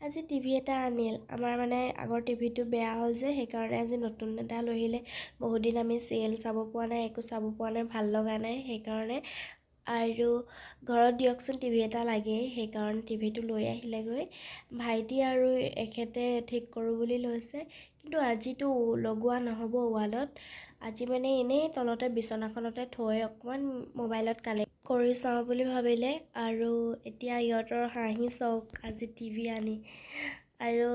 আজি টিভি এটা আনিল। আমাৰ মানে আগৰ টিভিটো বেয়া হ'ল যে, সেইকাৰণে আজি নতুন এটা লৈ আহিলে। বহুত দিন আমি চিৰিয়েল চাব পৰা নাই, একো চাব পৰা নাই, ভাল লগা নাই সেইকাৰণে। আৰু ঘৰত দিয়কচোন টিভি এটা লাগেই, সেইকাৰণে টিভিটো লৈ আহিলেগৈ। ভাইটি আৰু এখেতে ঠিক কৰোঁ বুলি লৈছে, কিন্তু আজিতো লগোৱা নহ'ব ৱালত। আজি মানে এনেই তলতে বিচনাখনতে থৈ অকণমান মোবাইলত কানেক্ট কৰি চাওঁ বুলি ভাবিলে। আৰু এতিয়া ইহঁতৰ হাঁহি চাওক আজি টিভি আনি। আৰু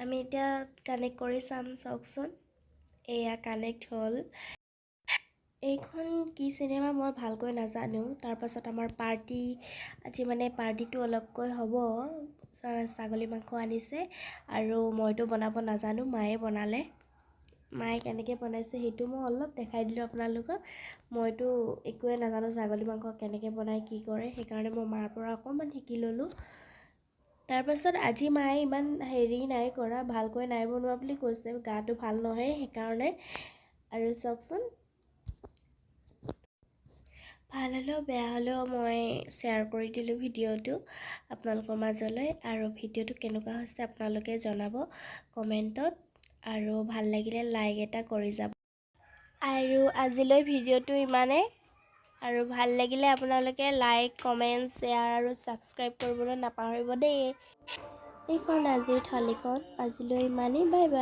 আমি এতিয়া কানেক্ট কৰি চাম, চাওকচোন। এয়া কানেক্ট হ'ল। এইখন কি চিনেমা মই ভালকৈ নাজানো। তাৰপাছত আমাৰ পাৰ্টি, আজি মানে পাৰ্টিটো অলপকৈ হ'ব। ছাগলী মাংস আনিছে আৰু মইতো বনাব নাজানো, মায়ে বনালে। মায়ে কেনেকৈ বনাইছে সেইটো মই অলপ দেখাই দিলোঁ আপোনালোকক। মইতো একোৱে নাজানো ছাগলী মাংস কেনেকৈ বনায়, কি কৰে, সেইকাৰণে মই মাৰ পৰা অকণমান শিকি ল'লোঁ। তাৰপাছত আজি মায়ে ইমান হেৰি নাই কৰা, ভালকৈ নাই বনোৱা বুলি কৈছে, গাটো ভাল নহয় সেইকাৰণে। আৰু চাওকচোন, ভাল হ'লেও বেয়া হ'লেও মই শ্বেয়াৰ কৰি দিলোঁ ভিডিঅ'টো আপোনালোকৰ মাজলৈ। আৰু ভিডিঅ'টো কেনেকুৱা হৈছে আপোনালোকে জনাব কমেণ্টত, আৰু ভাল লাগিলে লাইক এটা কৰি যাব। আৰু আজিলৈ ভিডিঅ'টো ইমানেই। আৰু ভাল লাগিলে আপোনালোকে লাইক, কমেণ্ট, শ্বেয়াৰ আৰু ছাবস্ক্ৰাইব কৰিবলৈ নাপাহৰিব দেই। এইখন আজিৰ থালিখন। আজিলৈ ইমানেই, বাই বাই।